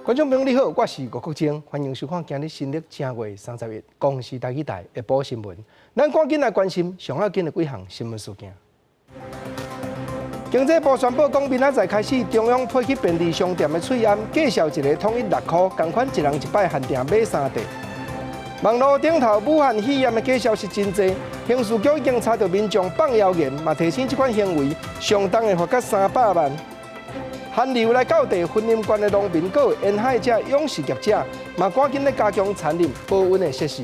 觀眾朋友你好，我是吳國晶，歡迎收看今日新曆正月三十一，公視台語台下晡新聞。咱趕緊來關心上要緊的幾項新聞事件。經濟部宣布講，明仔載開始，中央批去便利商店的喙罨價數一個統一六箍，仝款一人一擺限定買三塊。網路頂頭武漢肺炎的假消息真濟，刑事局已經查著民眾放謠言，嘛提醒這款行為上重會罰到300萬。寒流來到地，雲林縣的農民閣沿海這養殖業者，嘛趕緊咧加強餐飲保溫的設施。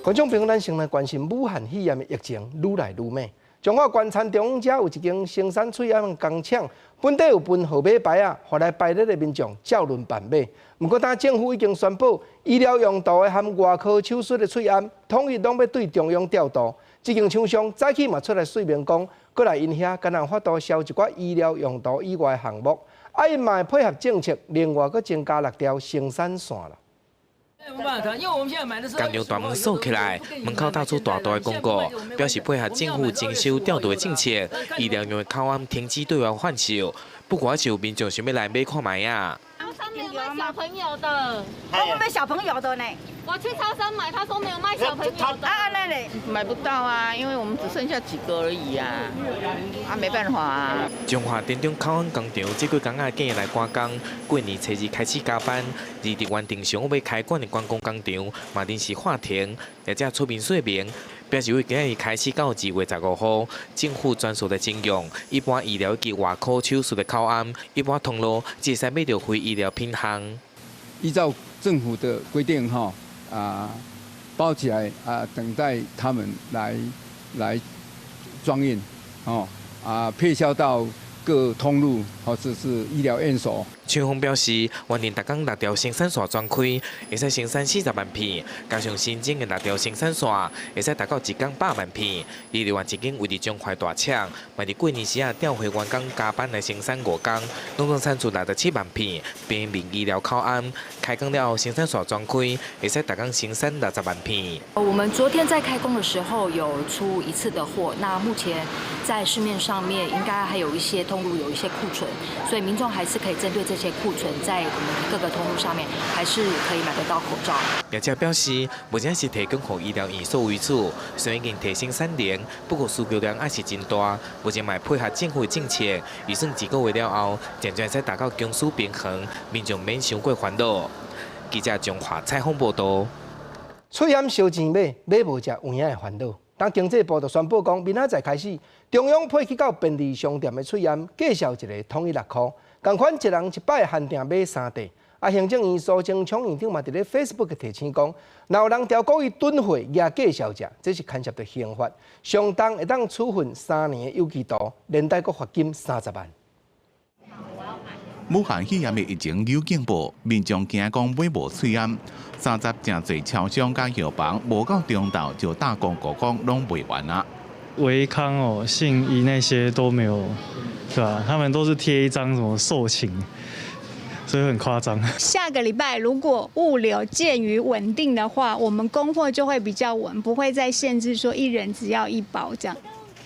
觀眾朋友，咱先來關心武漢肺炎的疫情愈來愈猛。彰化縣田中遮有一間生產喙罨的工廠，本底有分號碼牌仔，予來排列的民眾照輪辦買。毋過，當政府已經宣布，醫療用途的含外科手術的喙罨，統一攏欲對中央調度。這間廠商早起嘛出來說明講，過來𪜶遐敢若有法度銷一寡醫療用途以外的項目，啊，𪜶嘛會配合政策，另外閣增加六條生產線啦。工廠大門鎖起來，門口到處大大的廣告，表示配合政府徵收調度的政策，醫療用的口罨停止對外販售。不過，是有民眾想欲來買看覓仔。超商沒有賣小朋友的，我買小朋友的呢。我去超商買，他說沒有賣小朋友的。啊，那咧買不到啊，因為我們只剩下幾個而已啊，啊，沒辦法啊。彰化田中口罨工廠這幾工仔竟然來趕工，過年初二開始加班，而佇原定上午欲開館的觀光工廠嘛臨時喊停，業者出面說明，表示為今仔日開始到2月15號，政府專屬的徵用一般醫療及外科手術的口罨，一般通路只會使買著非醫療品項。依照政府的規定，哈啊包起來啊，等待他們來裝運，哦啊配銷到各通路或者是醫療院所。廠方表示，原定逐工六條生產線全開，會使生產40萬片，加上新增的六條生產線，會使達到一工100萬片。而另外一間位佇彰化大廠，嘛佇過年時仔調回員工加班來生產五工，攏總產出67萬片便民醫療口罨。開工了後，生產線全開，會使逐工生產60萬片。我們昨天在開工的時候有出一次的貨，那目前在市面上面應該還有一些通路有一些庫存，所以民眾還是可以針對這些庫存，在我們各個通路上面還是可以買得到口罩。業者表示，目前是提供予醫療院所為主，雖然已經提升產能，不過需求量還是真大。目前嘛配合政府政策，預算一個月了後，漸漸會使達到供需平衡，民眾免傷過煩惱。記者彰化採訪報導。喙罨燒錢買，買無食有影會煩惱。當經濟部就宣布講，明仔載開始，中央批去到便利商店的喙罨價數一個統一六箍，仝款一人一擺限定買三塊。啊，行政院蘇貞昌院長嘛佇咧 Facebook 提醒講，若有人刁故意囤貨攑價數食，這是牽涉著刑法，上重會當處分3年的有期徒，連帶閣罰金30萬。武漢肺炎的疫情有進步，民眾驚講買無喙罨，30誠濟超商佮藥房，無到中晝就打廣告講攏賣完啊。維康哦、信義那些都沒有，對吧？他們都是貼一張什麼售罄，所以很誇張。下個禮拜如果物流漸於穩定的話，我們供貨就會比較穩，不會再限制說一人只要一包這樣。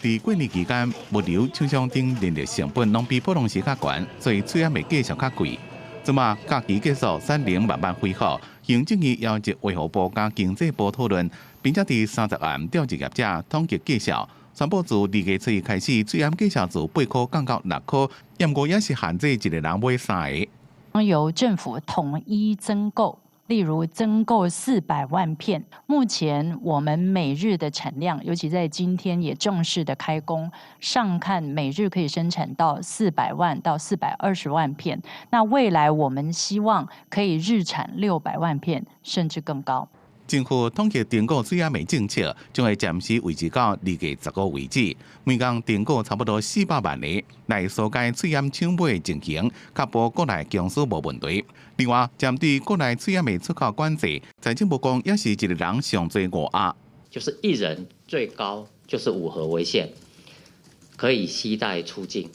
佇過年期間，物流廠商等人力成本攏比普通時較懸，所以喙罨的價數較貴。這馬假期結束，產能慢慢恢復，行政院邀集衛福部佮經濟部討論，並且佇30暗召集業者統一價數，宣布自2月初一開始，喙罨價數自8箍降到6箍，毋過也是限制一個人買三個。由政府統一增購。例如增購400萬片，目前我們每日的產量，尤其在今天也正式的開工，上看每日可以生產到400萬到420萬片。那未來我們希望可以日產600萬片，甚至更高。政府統一訂購喙罨的政策，將會暫時維持到2月15為止。每工訂購差不多400萬個，來疏解喙罨搶買的情形，確保國內供需無問題。另外，針對國內喙罨的出口管制，財政部講也是一個人上濟五盒，就是一人最高就是五盒為限，可以攜帶出境。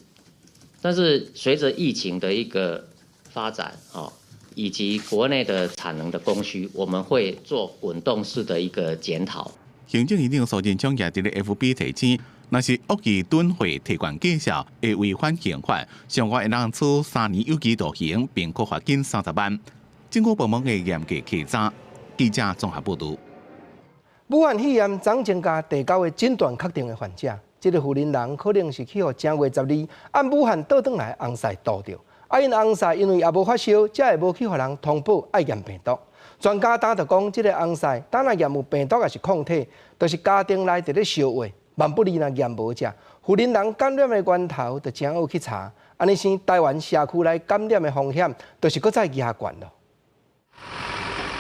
但是隨着疫情的一個發展，哦，以及國內的產能的供需，我們會做滾動式的一個檢討。行政院長蘇貞昌也佇咧 FB 提醒，若是惡意囤貨提懸價數，會違反刑法，上懸會當處3年有期徒刑，並閣罰金30萬。政府部門會嚴格稽查。記者綜合報導。武漢肺炎總增加第九個診斷確定的患者，這個婦人人可能是去予正月十二按武漢倒轉來翁婿毒著。啊，𪜶翁婿因為也無發燒，才會無去予人通報愛驗病毒。專家當就講，這個翁婿當若驗有病毒抑是抗體，就是家庭內佇咧燒話，萬不利若驗無者，婦人人感染的源頭就正好去查。按呢生台灣社區內感染的風險，就是閣再加懸囉。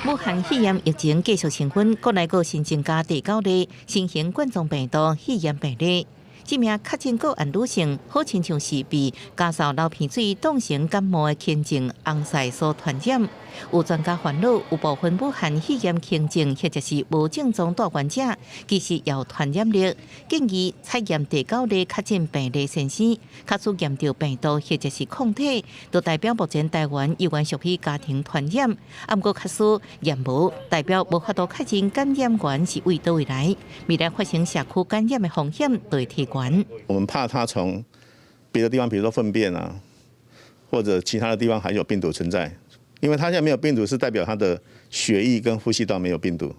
武漢肺炎疫情繼續升溫，國內閣新增加第九例新型冠狀病毒肺炎病例。這名確診個案女性，好親像是被咳嗽流鼻水當成感冒的輕症翁婿所傳染。有專家煩惱，有部分武漢肺炎輕症或者是無症狀帶原者，其實也有傳染力。建議採驗第九例確診病例先生，假使驗著病毒或者是抗體，就代表目前台灣猶原屬於家庭傳染。啊，毋過假使驗無，代表無法度確認感染源是為佗位來，未來發生社區感染的風險就會提懸。我們怕他從別的地方，比如說糞便啊，或者其他的地方還有病毒存在。因為他現在沒有病毒，是代表他的血液跟呼吸道沒有病毒。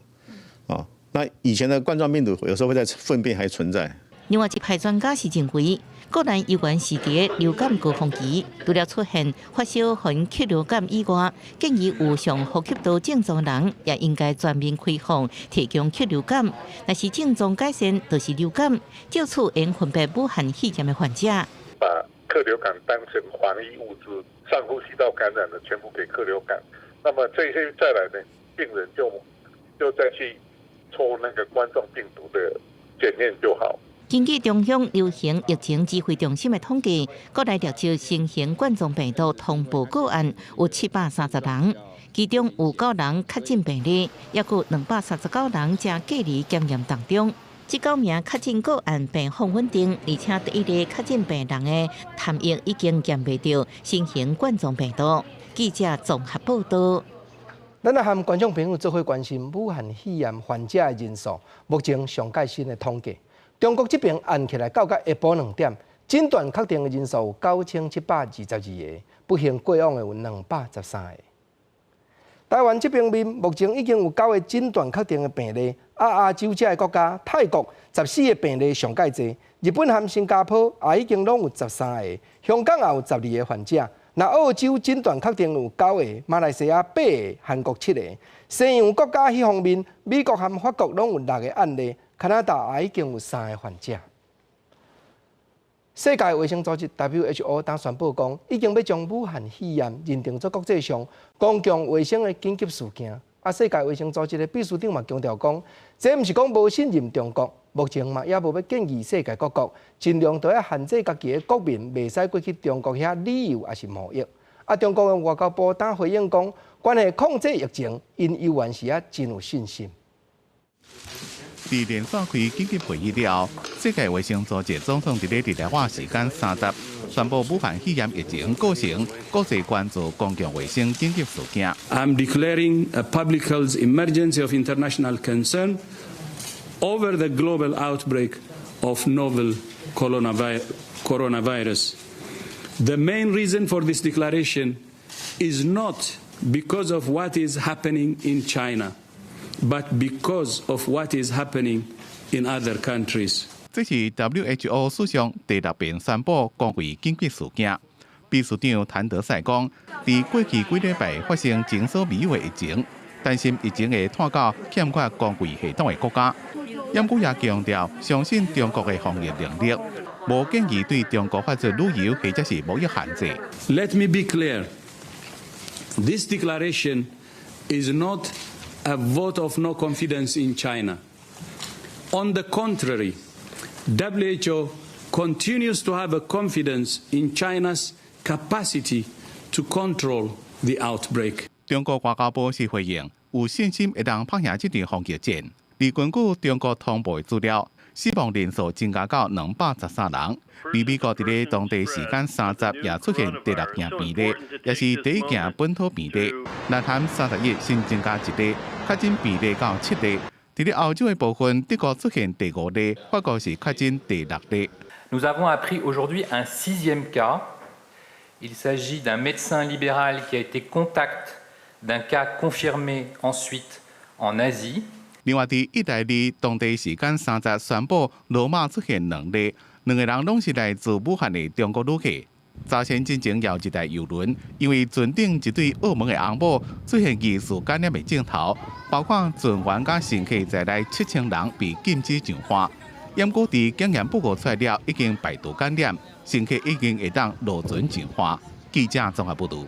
哦，那以前的冠狀病毒有時候會在糞便還存在。另外一派專家是認為，國內猶原是佇流感高峰期，除了出現發燒和禽流感以外，建議有上呼吸道症狀人也應該全面開放提供禽流感。若是症狀改善，就是流感，藉此會分別武漢肺炎的患者。把客流感當成防疫物資，上呼吸道感染的全部給客流感。那麼這些再來呢，病人就再去抽那個冠狀病毒的檢驗就好。根據中央流行疫情指揮中心的統計，國內錄出新型冠狀病毒通報個案有730人，其中有九人確診病例，抑閣239人正隔離檢驗當中。這九名確診個案病況穩定，而且第一例確診病人的痰液已經驗袂著新型冠狀病毒。記者綜合報導。咱來和觀眾朋友做伙關心武漢肺炎患者的人數，目前上蓋新的統計，中國這邊按起來到甲下晡2點，診斷確定的人數有9722個，不幸過往的有213個。台灣這邊面目前已經有九個診斷確定的病例，啊，亞洲這个國家泰國14個病例上蓋濟，日本和新加坡也已經攏有13個，香港也有12個患者。那澳洲診斷確定有九個，馬來西亞八個，韓國七個。西洋國家彼方面，美國和法國攏有六個案例，加拿大也已經有三個患者。世界衛生組織 WHO 當宣布講，已經欲將武漢肺炎認定做國際上公共衛生的緊急事件。啊，世界衛生組織的秘書長嘛強調講，這毋是講無信任中國，目前嘛猶無欲建議世界各國盡量都愛限制家己的國民袂使過去中國遐旅遊抑是貿易。啊，中國的外交部當回應講，關係控制疫情，𪜶猶原是猶真有信心。佇連續開緊急會議了後，世界衛生組織總統佇咧日內瓦時間30宣布武漢肺炎疫情構成國際關注公共衛生緊急事件。 I'm declaring a public health emergency of international concern over the global outbreak of novel coronavirus. The main reason for this declaration is not because of what is happening in China, but because of what is happening in other countries. 這是 WHO 史上第六遍宣布公衛緊急事件。秘書長譚德塞講，佇過去幾禮拜發生前所未有的疫情，擔心疫情會拖到欠缺公衛系統的國家。毋過也強調，相信中國的防疫能力，無建議對中國發出旅遊或者是貿易限制。 Let me be clear. This declaration is not a vote of no confidence in China. On the contrary, WHO continues to have a confidence in China's capacity to control the outbreak. 中國外交部是回應，有信心會當拍贏這場防疫戰。而根據中國通報的資料，死亡人數增加到213人。而美國佇咧當地時間三十也出現第六件病例，也是第一件本土病例。南韓31新增加一例，確診病例到七例。佇咧歐洲的部分，德國出現第五例，法國是確診第六例。 Nous avons appris aujourd'hui un sixième cas. Il s'agit d'un médecin libéral qui a été contact d'un cas confirmé ensuite en Asie. 另外，佇意大利當地時間30宣布羅馬出現兩例，兩个人攏是來自武漢的中國旅客。早先進前有一台郵輪，因為船頂一對澳門的翁某出現疑似感染的症頭，包括船員佮乘客在內7000人被禁止上岸。毋過佇檢驗報告出來了，已經排除感染，乘客已經會當落船上岸。記者綜合報導。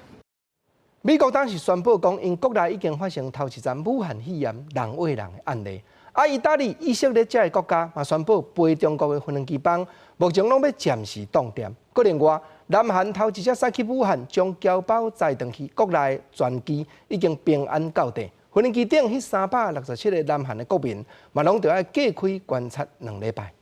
美國當時宣布講，𪜶國內已經發生頭一宗武漢肺炎人穢人的案例。啊，意大利、以色列這个國家嘛宣布飛中國的無人機班，目前攏欲暫時凍電。閣另外，南韓頭一隻駛去武漢將僑胞載轉去國內專機已經平安到達。飛行機頂彼367個南韓的國民，嘛攏著愛隔開觀察2禮拜。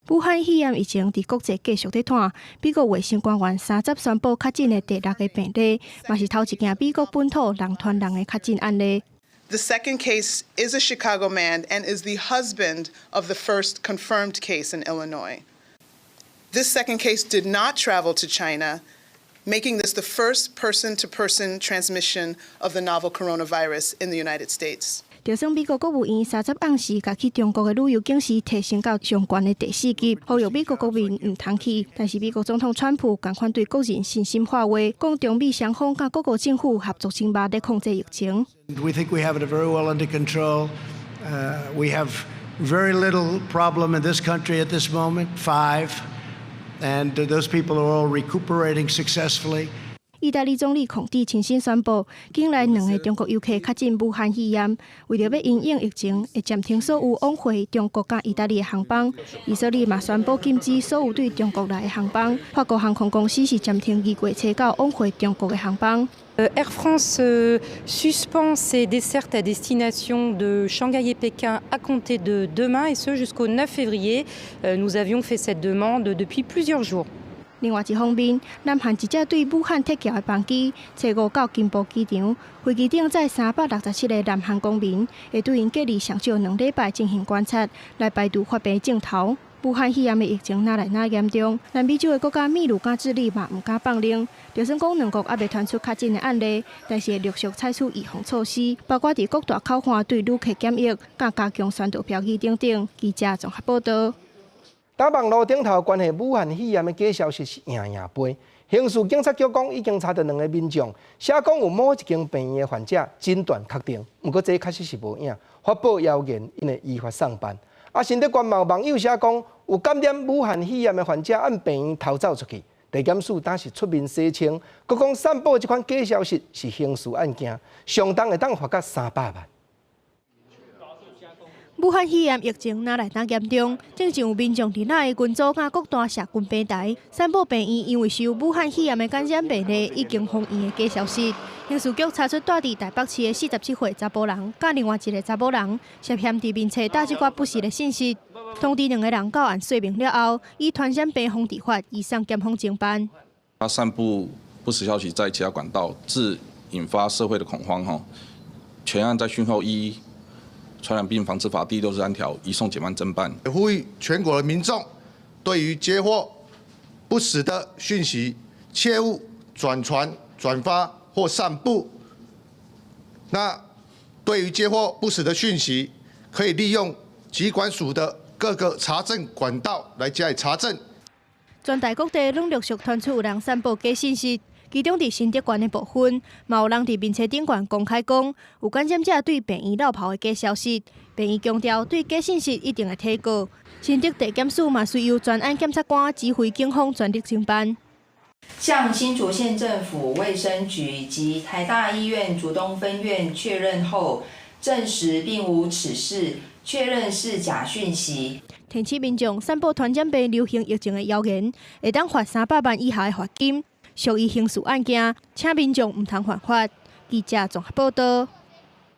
武漢肺炎疫情佇國際繼續咧湠，美國衛生官員30宣布確診的第六个病例，嘛是頭一件美國本土人傳人的確診案例。 The second case is a Chicago man and is the husband of the first confirmed case in Illinois. This second case did not travel to China, making this the first person-to-person transmission of the novel coronavirus in the United States. 就算美國國務院30暗時，共去中國的旅遊警示提升到上懸的第四級，呼籲美國國民毋通去。但是美國總統川普仝款對國人信心喊話，講中美雙方佮各國政府合作緊密咧控制疫情。 We think we have it very well under control. We have very little problem in this country at this moment, five, and those people are all recuperating successfully. 意大利總理孔蒂親身宣布，境內兩个中國遊客確診武漢肺炎，為著欲因應疫情，會暫停所有往回中國佮意大利的航班。以色列嘛宣布禁止所有對中國來的航班。法國航空公司是暫停2月初九往回中國的航班。 Air France suspend ses dessertes à destination de Shanghai et Pékin à compter de demain et ce jusqu'au 9 février. Nous avions fait cette demande depuis plusieurs jours. 另外一方面，南韓一隻對武漢撤僑的班機，初五到金浦機場，飛機頂載367個南韓公民，會對𪜶隔離上少2禮拜進行觀察，來排除發病症頭。武漢肺炎的疫情愈來愈嚴重，南美洲的國家秘魯佮智利嘛毋敢放冗，就算講兩國猶未傳出確診的案例，但是會陸續採取預防措施，包括佇各大口岸對旅客檢疫，佮加強宣導標語等等。記者綜合報導。佇網路頂頭關係武漢肺炎的假消息是營營飛。刑事警察局講已經查著兩个民眾，寫講有某一間病院的患者診斷確定，毋過這確實是無影，發布謠言，𪜶會依法送辦。啊，新竹縣嘛有網友寫講有感染武漢肺炎的患者按病院逃走出去，地檢署當時出面洗清，閣講散布這款假消息是刑事案件，上重會當罰到300萬。武漢肺炎疫情愈來愈嚴重，最近有民眾佇咱的群組佮各大社群平台散布病院因為受武漢肺炎的感染病例已經封院的假消息。刑事局查出住佇台北市的47歲查埔人，佮另外一个查某人涉嫌佇面冊貼這寡不實的信息。通知兩个人到案說明了後，以傳染病防治法移送檢方偵辦。他散布不實消息在其他管道，致引發社會的恐慌。吼，全案在訊後依傳染病防治法第63條移送檢方偵辦。呼籲全國的民眾，對於接獲不實的訊息，切勿轉傳、轉發或散布。那對於接獲不實的訊息，可以利用疾管署的各個查證管道來加以查證。全台各地攏陸續傳出有人散布假信息，其中佇新竹縣的部分，嘛有人佇面冊頂懸公開講有感染者對病院落跑的假消息。病院強調對假信息一定會提告。新竹地檢署嘛，隨由專案檢察官指揮警方全力偵辦。向新竹縣政府衛生局及台大醫院竹東分院確認後，證實並無此事，確認是假訊息。提醒民眾散布傳染病流行疫情的謠言，會當罰300萬以下的罰金，屬於刑事案件，請民眾毋通犯法。記者綜合報導。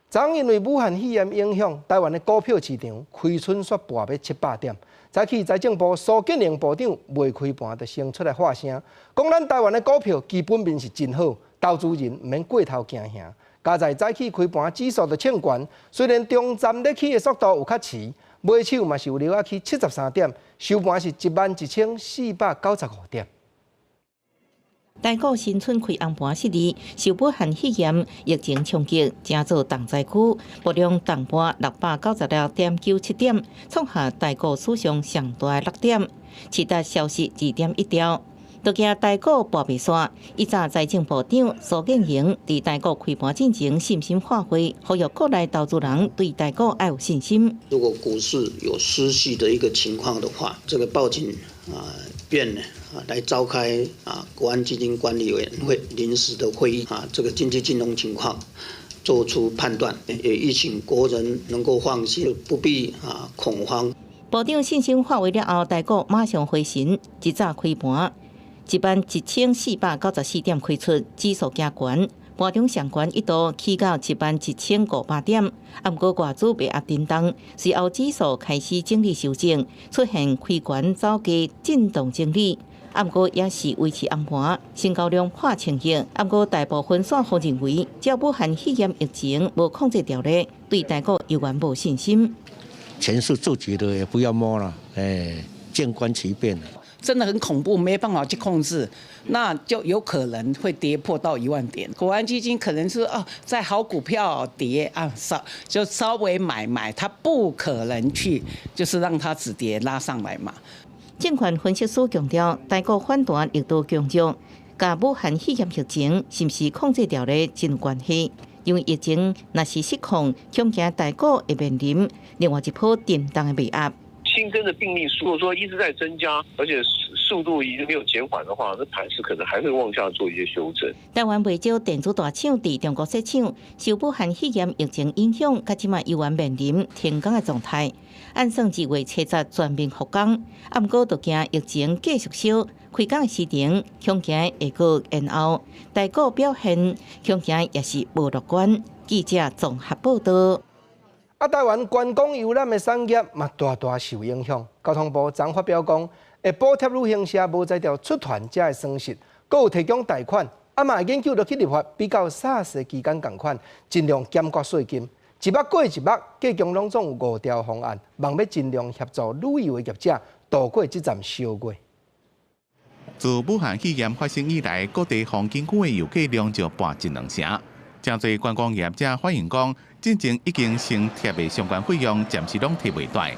昨因為武漢肺炎影響，台灣的股票市場開春煞跋欲700點。早起財政部蘇建榮部長未開盤就先出來發聲，講咱台灣的股票基本面是真好，投資人毋免過頭驚嚇。佳哉早起開盤指數就衝懸，雖然中站咧起的速度有較遲，尾手嘛是有落仔起73點，收盤是11,495點。台股新春開紅盤失利，受武漢肺炎疫情衝擊，成做重災區，波量重盤696.97點，創下台股史上上大落點，市值消失2.1兆。都驚台股跋袂散，一早財政部長蘇建榮佇台股開盤進前信心發揮，呼籲國內投資人對台股愛有信心。如果股市有失序的一個情況的話，這個報請啊院呢啊來召開啊國安基金管理委員會臨時的會議啊，這個經濟金融情況做出判斷，也籲請國人能夠放心，不必啊恐慌。部長信心發話了後，台股馬上回神，一早開盤11,494點開出，指數加懸，盤中上懸一度起到11,500點，啊，毋過外資袂壓震動，隨後指數開始整理修正，出現開懸走低震盪整理，啊，毋過也是維持紅盤，成交量破千億，啊，毋過大部分散戶認為，只要武漢肺炎疫情無控制牢咧，對台股猶原無信心。錢是自己的，也不要摸了，哎，靜觀其變。真的很恐怖，沒辦法去控制，那就有可能會跌破到1萬點。國安基金可能是哦，在好股票跌啊，稍就稍微買買，它不可能去就是讓它止跌拉上來嘛。證券分析師強調，台股反彈力度強弱，佮武漢肺炎疫情是毋是控制牢咧真有關係。因為疫情若是失控，恐驚台股會面臨另外一波震盪的賣壓。新增的病例如果說一直在增加，而且速度一直沒有減緩的話，那盤勢可能還會往下做一些修正。台灣袂少電子大廠佇中國設廠，受武漢肺炎疫情影響，到這馬猶原面臨停工的狀態。按算2月7日全面復工，啊，毋過就驚疫情繼續燒，開工的時程恐驚會閣延後。台股表現恐驚也是無樂觀。記者綜合報道。啊，台灣觀光遊覽的產業嘛，大大受影響。交通部昨發表講，會補貼旅行社無才調出團者的損失，閣有提供貸款，啊嘛會研究落去立法，比較 SARS 的期間仝款，盡量減割稅金。一目過一目，計共攏總有五條方案，望欲盡量協助旅遊的業者渡過這陣燒月。自武漢肺炎發生以來，各地風景區的遊客量就跋一兩成。誠濟觀光業者反映講，進前已經先貼的相關費用，暫時攏提袂倒來。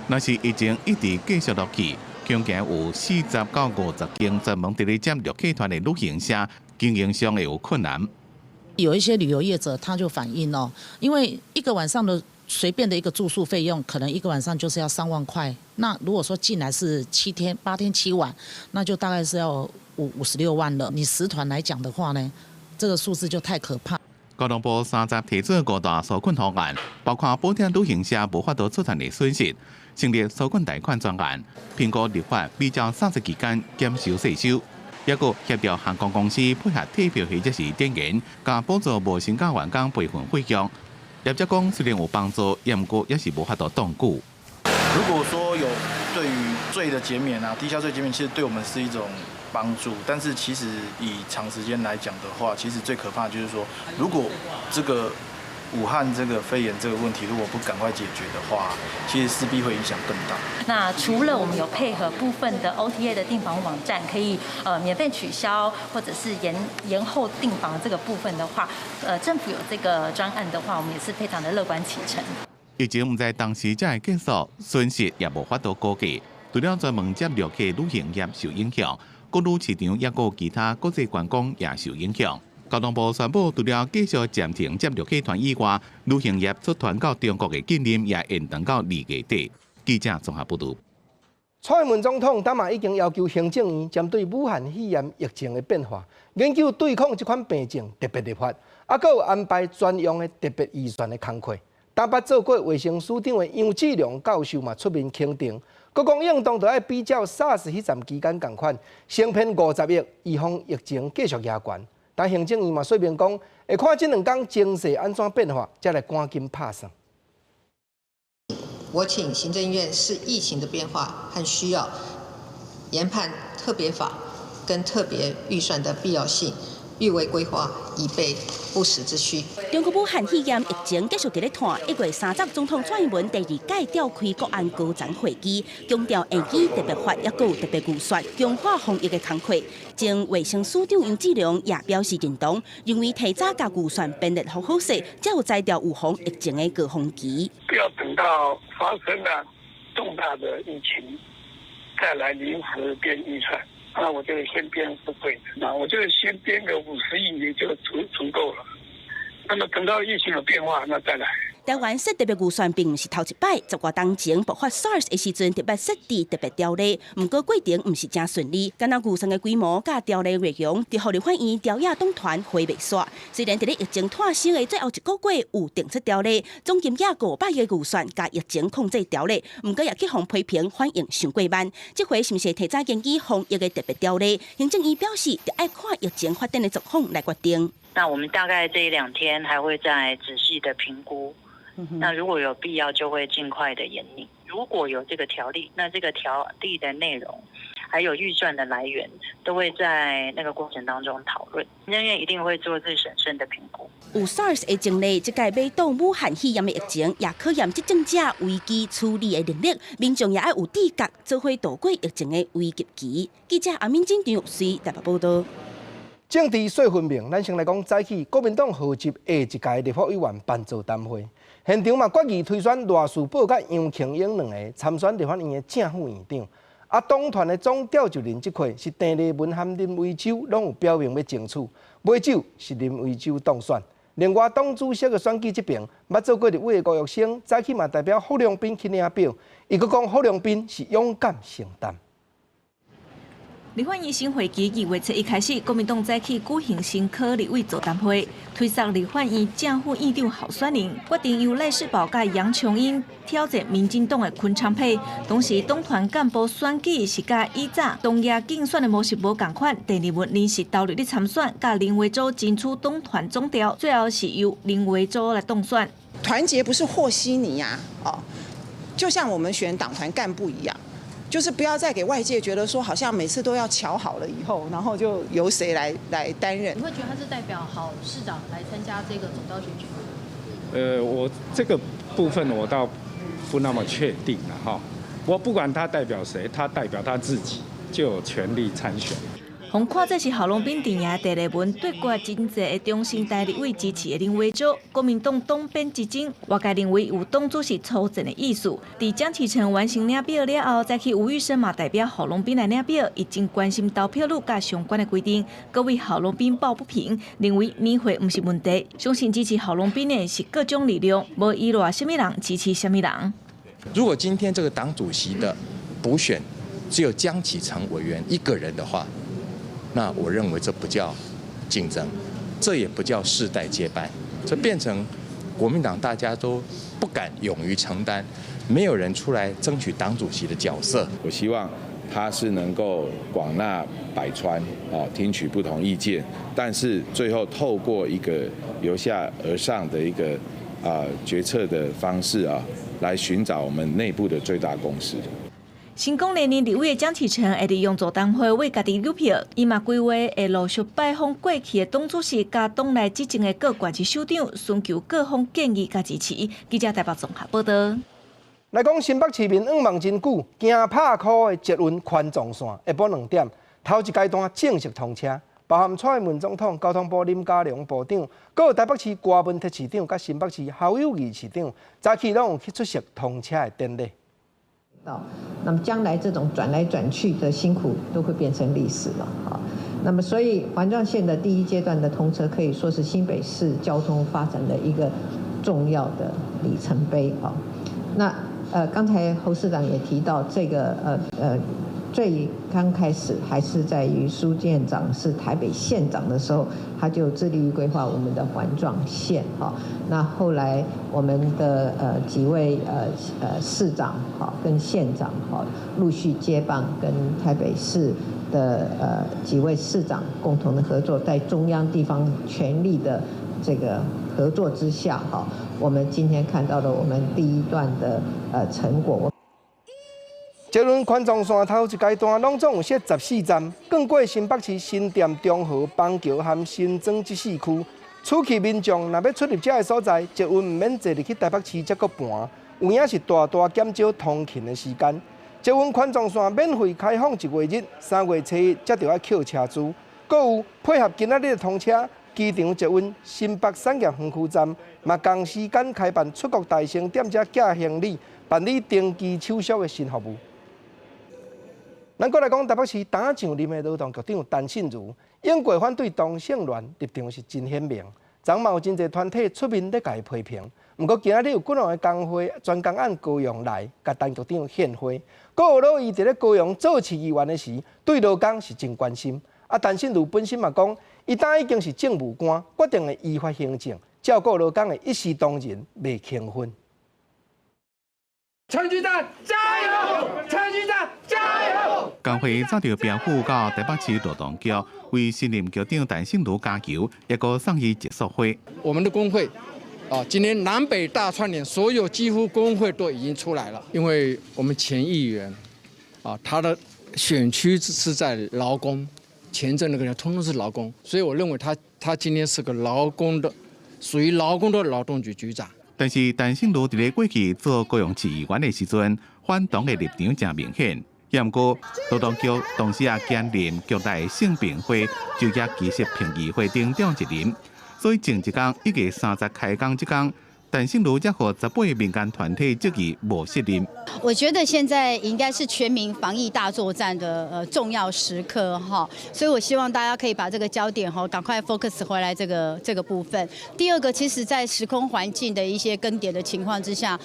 若是疫情一直繼續落去，恐驚有40到50間專門佇咧接旅客團的旅行社經營上會有困難。有一些旅遊業者他就反映哦，因為一個晚上的隨便的一個住宿費用，可能一個晚上就是要3萬塊。那如果說進來是7天、8天7晚，那就大概是要56萬了。你10團來講的話呢，這個數字就太可怕。交通部30提出五大紓困方案，包括補貼旅行社無法度出團的損失，成立紓困貸款專案，評估立法比照 SARS 期間減收稅收，抑閣協調航空公司配合退票或者是展延，佮補助無薪假員工培訓費用。業者講雖然有幫助，毋過也是無法度長久。如果說有對於稅的減免啊，低消稅減免，其實對我們是一種幫助，但是其實以長時間來講的話，其實最可怕的就是說，如果這個武漢這個肺炎這個問題如果不趕快解決的話，其實勢必會影響更大。那除了我們有配合部分的 OTA 的訂房網站，可以免費取消或者是延後訂房這個部分的話，政府有這個專案的話，我們也是非常的樂觀其成。疫情毋知當時才會結束，損失也無法度估計。除了專門接旅客旅行業受影響，國旅市場抑閣其他國際觀光也受影響。交通部宣布，除了繼續暫停接旅客團以外，旅行業出團到中國的禁令也延長到2月底。記者綜合報導。蔡英文總統今嘛已經要求行政院針對武漢肺炎疫情的變化，研究對抗這款病症特別立法，啊，閣有安排專用的特別預算的工課。台北做過衛生署長的楊志良教授嘛出面肯定，閣講應當著愛比照 SARS 彼陣期間仝款，先編50億，預防疫情繼續壓懸。但行政院嘛說明講，會看這兩工情勢按怎變化，才來趕緊拍算。我請行政院視疫情的變化和需要，研判特別法跟特別預算的必要性，預為規劃以備不時之需。中國武漢肺炎疫情繼續佇咧拖，1月30總統蔡英文第二屆召開國安高層會議，強調應急特別法抑閣有特別預算，強化防疫的工課。前衛生署長楊志良也表示認同，認為提早共預算編列好好勢，才有才調預防疫情的高峰期。不要等到發生了重大的疫情，再來臨時編預算。那我覺得先編是對的，那我覺得先編個50億也就足夠了。那麼等到疫情有變化，那再來。台灣設特別預算並毋是頭一擺，十外冬前爆發 SARS 的時陣特別設置特別條例，毋過過程毋是誠順利，敢若預算的規模佮條例內容，佇予立法院朝野黨團火袂煞。雖然佇咧疫情拖升的最後一個月有定出條例，總金額500億預算佮疫情控制條例，毋過也去予批評反應傷過慢。這回是毋是提早研擬防疫的特別條例？行政院表示，著愛看疫情發展的狀況來決定。那我們大概這一兩天還會再仔細的評估。那如果有必要，就會盡快的研擬。如果有這個條例，那這個條例的內容，還有預算的來源，都會在那個過程當中討論。行政院一定會做最審慎的評估。有 SARS 的前例，這屆欲擋武漢肺炎的疫情，也考驗執政者危機處理的能力。民眾也愛有自覺，做伙度過疫情的危急期。記者阿敏金張玉穗台北報道。政治說分明，咱先來講早起國民黨號召下一屆立法委員辦座談會，現場嘛決議推選賴士葆佮楊瓊英兩個參選立法院的正副院長。啊，黨團的總召集人這塊是鄭麗文和林為洲攏有表明欲爭取，尾手是林為洲當選。另外，黨主席的選舉這邊，捌做過立委的吳育昇，早起嘛代表郝龍斌去領表，伊閣講郝龍斌是勇敢承擔。立法院新會期2月7日開始，國民黨早起舉行新科立委座談會，推捒立法院正副院長候選人，決定由賴士葆佮楊瓊英挑戰民進黨的昆昌沛。同時，黨團幹部選舉是佮以早黨爺競選的模式無仝款，鄭麗文臨時投入咧參選，佮林為洲爭取黨團總召，最後是由林為洲來當選。團結不是和稀泥呀，哦，就像我們選黨團幹部一樣。就是不要再給外界覺得說，好像每次都要喬好了以後，然後就由誰來擔任。你會覺得他是代表郝市長來參加這個總召選舉嗎？我這個部分我倒不那麼確定了哈。我不管他代表誰，他代表他自己就有權利參選。予看做是郝龍斌陣營鄭麗文對決真濟的中生代立委支持的林為洲，國民黨黨鞭之爭，外界認為有黨主席操戰的意思。佇江啟臣完成領表了後，再去吳育昇嘛代表郝龍斌來領表，伊真關心投票率佮相關的規定，閣為郝龍斌抱不平，認為年歲毋是問題，相信支持郝龍斌的是各種力量，無依賴啥物人支持啥物人。如果今天這個黨主席的補選只有江啟臣委員一個人的話，那我認為這不叫競爭，這也不叫世代接班，這變成國民黨大家都不敢勇於承擔，沒有人出來爭取黨主席的角色。我希望他是能夠廣納百川，哦，聽取不同意見，但是最後透過一個由下而上的一個決策的方式啊，來尋找我們內部的最大共識。成功連任立委的江啟臣會利用座談會為家己扭票，伊嘛規劃會陸續拜訪過去的黨主席佮黨內執政的各縣市首長，尋求各方建議佮支持。記者台北綜合報道。來講新北市民向望真久，驚拍箍的捷運環狀線下晡2點，頭一階段正式通車，包含蔡英文總統、交通部林佳龍部長，閣有台北市柯文哲市長、佮新北市侯友宜市長，早起攏有去出席通車的典禮。到，那麼將來這種轉來轉去的辛苦都會變成歷史了，哈。那麼所以環狀線的第一階段的通車，可以說是新北市交通發展的一個重要的里程碑啊。那剛才侯市長也提到，這個最剛開始還是在於蘇縣長是台北縣長的時候，他就致力於規劃我們的環狀線哈。那後來我們的幾位市長哈跟縣長哈陸續接棒，跟台北市的幾位市長共同的合作，在中央地方全力的這個合作之下哈，我們今天看到了我們第一段的成果。捷運環狀線頭一階段攏總有設14站，經過新北市新店、中和、板橋和新莊這四區，初期民眾若欲出入這个所在，捷運毋免坐入去台北市才閣盤，有影是大大減少通勤的時間。捷運環狀線免費開放一月日，3月初1才著愛扣車資。閣有配合今仔日的通車，機場捷運新北產業園區站嘛仝時間開辦出國大成踮遮寄行李、辦理登機手續的新服務。咱閣來講，台北市剛上任的勞動局長陳信如，永過反對同性戀立場是真鮮明，昨嘛有真濟團體出面咧共伊批評。毋過今仔日有幾兩个工會專工按高雄來，共陳局長獻花。閣有老伊佇咧高雄做市議員的時，對勞工是真關心。啊，陳信如本身嘛講，伊當已經是政務官，決定會依法行政，照顧勞工的一視同仁，袂輕分。陳局長加油！陳局長加油！工會早就標赴到台北市勞動局，為新任局長陳信如加油，抑閣送伊一束花。我們的工會啊，今天南北大串聯，所有幾乎工會都已經出來了。因為我們前議員啊，他的選區是在勞工，前鎮那個人通通是勞工，所以我認為他今天是個勞工的，屬於勞工的勞動局局長。但是陳信如佇咧過去做高雄市議員的時陣，反同的立場誠明顯。毋過勞動局同時也兼任局內性平會就業技術評議會頂長一任，所以前一工1月30開工這工，陳信如才予18個民間團體質疑無適任。我覺得現在應該是全民防疫大作戰的重要時刻哈，所以我希望大家可以把這個焦點哈趕快 focus 回來這個部分。第二個，其實在時空環境的一些更迭的情況之下，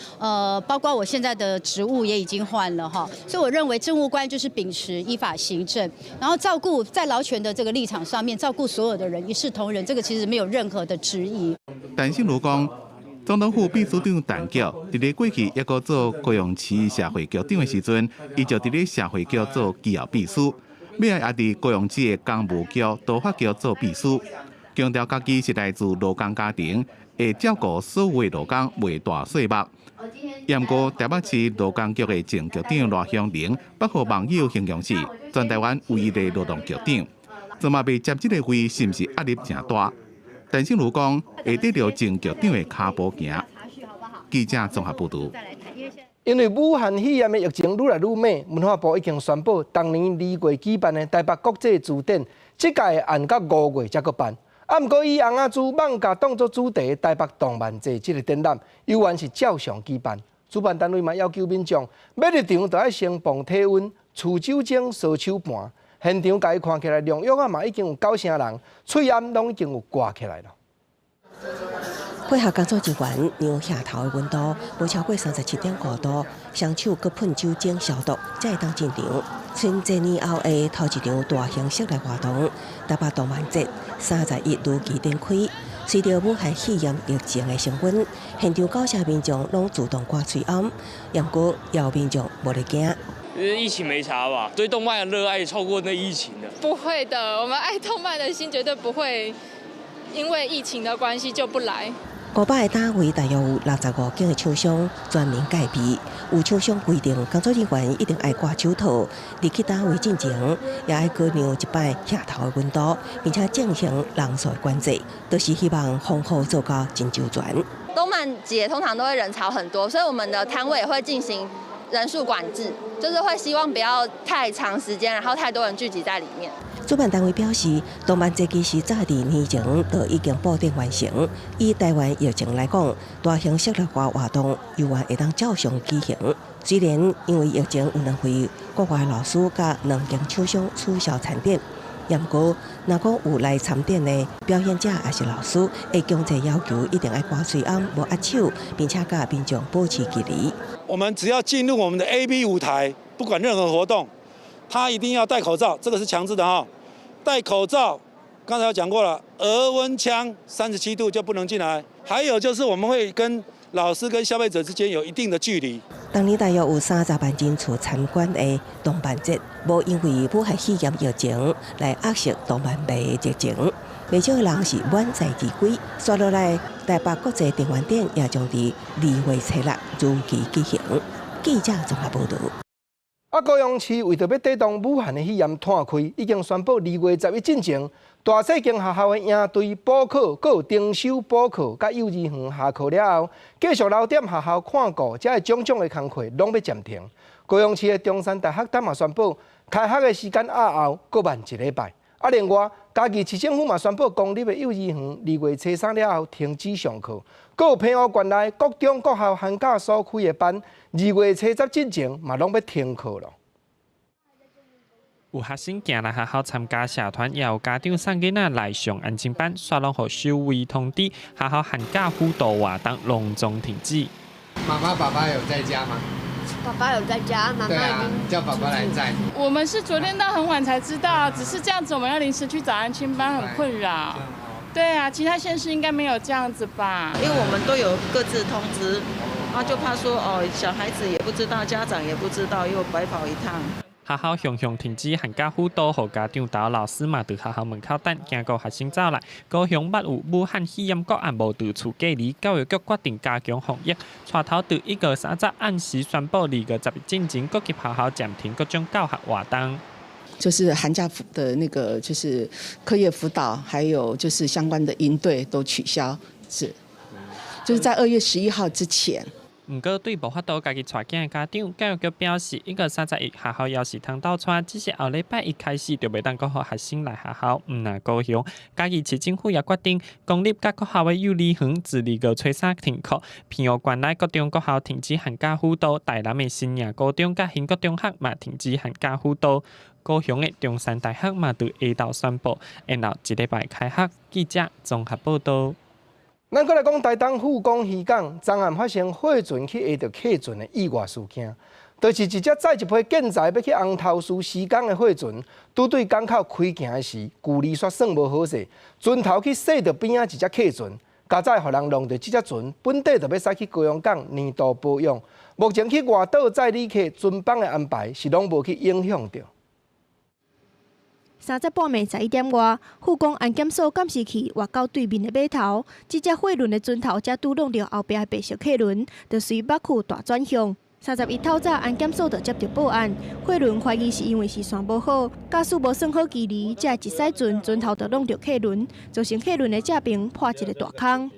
包括我現在的職務也已經換了哈，所以我認為政務官就是秉持依法行政，然後照顧在勞權的這個立場上面，照顧所有的人一視同仁，這個其實沒有任何的質疑。陳信如講，總統府秘書長陳菊，佇咧過去抑閣做高雄市社會局長的時陣，伊就佇咧社會局做機要秘書，尾仔也佇高雄市的工務局、都發局做秘書，強調家己是來自勞工家庭，會照顧所有的勞工，袂大細目。毋過台北市勞工局的前局長賴香伶，北予網友形容是全台灣唯一的勞動局長，這馬欲接這个位，是毋是壓力誠大？陳信如講會跟著前局長的跤步行。記者綜合報導。因為武漢肺炎的疫情愈來愈猛，文化部已經宣布，逐年2月舉辦的台北國際書展，這屆會延到5月才閣辦。啊，毋過以尪仔珠艋舺當作主題的台北動漫節這个展覽，猶原是照常舉辦。主辦單位嘛要求民眾，欲入場就愛先磅體溫、除酒精、掃手盤。現場共伊看起來，量約仔嘛已經有九成人，喙罨攏已經有掛起來了。配合工作人員量額頭的溫度，無超過37.5度，雙手閣噴酒精消毒，才會當進場。春節年後的頭一場大型室內活動，台北動漫節31如期展開。隨著武漢肺炎疫情的升溫，現場九成民眾攏自動掛喙罨，毋過也有民眾無咧驚。因為疫情沒差吧？對動漫的熱愛超過那疫情的。不會的，我們愛動漫的心絕對不會因為疫情的關係就不來。500個單位大約有65間的廠商專門戒備，有廠商規定工作人員一定愛掛手套，入去單位進前也愛閣量一擺額頭的溫度，並且進行人數的管制，都是希望防護做到真周全。動漫節通常都會人潮很多，所以我們的攤位也會進行人數管制，就是會希望不要太長時間，然後太多人聚集在裡面。主辦單位表示，動漫節其實早佇年前就已經布陣完成。以台灣疫情來講，大型室內化活動猶原會當照常舉行。雖然因為疫情有兩位國外老師佮兩間廠商取消參展，毋過若講有來參展的表演者抑是老師，會強制要求一定愛掛喙罨、無握手，並且佮民眾保持距離。我們只要進入我們的 A、B 舞台，不管任何活動，他一定要戴口罩，這個是強制的哈。戴口罩，剛才有講過了，額溫槍37度就不能進來。還有就是我們會跟老師跟消費者之間有一定的距離。當年大約有30萬人次參觀的動漫節，無因為武漢肺炎疫情來壓抑動漫迷的熱情，袂少人是滿載而歸。紲落來，台北國際電玩展也將佇2月初6如期舉行。記者綜合報導。啊，高雄市為著欲抵擋武漢的肺炎湠開，已經宣布2月11進前，大細間學校的營隊補考，閣有重修補課，佮幼兒園下課了後，繼續留踮學校看顧，這个種種的工課攏欲暫停。高雄市的中山大學今嘛宣布，開學的時間押後閣慢一禮拜。啊，另外，嘉義市政府嘛宣布，公立的幼兒園2月初3了後停止上課。閣有澎湖縣內國中國校寒假所開的班，2月初10進前嘛攏欲停課囉。有學生行來學校參加社團，也有家長送囡仔來上安親班，煞攏予守衛通知，學校寒假輔導活動隆重停止。媽媽、爸爸有在家嗎？爸爸有在家，媽媽已經叫爸爸來載。我們是昨天到很晚才知道，只是這樣子，我們要臨時去找安親班，很困擾。對啊，其他縣市應該沒有這樣子吧？因為我們都有各自通知，啊，就怕說哦，小孩子也不知道，家長也不知道，又白跑一趟。學校雄雄停止寒假輔導，予家長𢘚老師嘛佇學校門口等，驚講學生走來。高雄捌有武漢肺炎個案無佇厝隔離，教育局決定加強防疫，帶頭佇1月30暗時宣布2月11進前各級學校暫停各種教學活動。就是寒假的那個，就是課業輔導，還有就是相關的營隊都取消，是，就是在2月11號之前。毋過對無法度家己帶囝的家長，教育局表示，1月31學校猶是通鬥帶，只是後禮拜一開始就袂當閣予學生來學校。毋但高雄，嘉義市政府也決定，公立佮國校的幼兒園自2月初3停課，澎湖縣內國中國校停止寒假輔導，台南的新營高中佮興國中學嘛停止寒假輔導。高雄的中山大學嘛佇下晝宣布，延後一禮拜開學。記者綜合報導。咱閣來講台東富岡漁港，昨暗發生貨船去壓著客船的意外事件，就是一隻載一批建材欲去紅頭嶼施工的貨船，拄對港口開行的時，距離煞算無好勢，船頭去駛著邊仔一隻客船，佳哉予人弄著這隻船本底就欲駛去高雄港年度保養，目前去外島載旅客船班的安排是攏無去影響著。30半暝11點外，富岡安檢所監視器倚到對面的碼頭，這隻貨輪的船頭才拄挵著後壁的白色客輪，就隨北區大轉向。31透早，安檢所就接著報案，貨輪懷疑是因為視線無好，駕駛無算好距離，才會一駛船，船頭就挵著客輪，造成客輪的正爿破一個大空。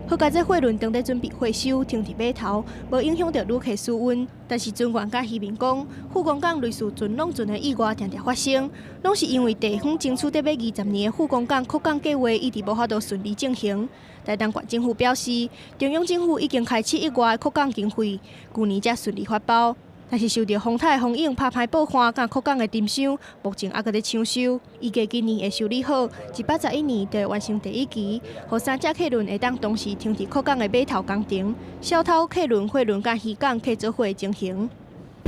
好佳哉貨輪當咧準備回收，停佇碼頭，無影響著旅客使用。但是船員佮漁民講，富岡港類似船挵船的意外定定發生，攏是因為地方爭取得欲20年的富岡港擴港計劃一直無法度順利進行。台東縣政府表示，中央政府已經開7億外的擴港經費，舊年才順利發包。但是受著風颱風湧拍歹報岸，佮擴港的沉箱，目前猶閣咧搶修，預計今年會修理好，111年就會完成第一期，予三隻客輪會當同時停佇擴港的碼頭工程，小偷客輪、貨輪佮漁港客做伙的情形。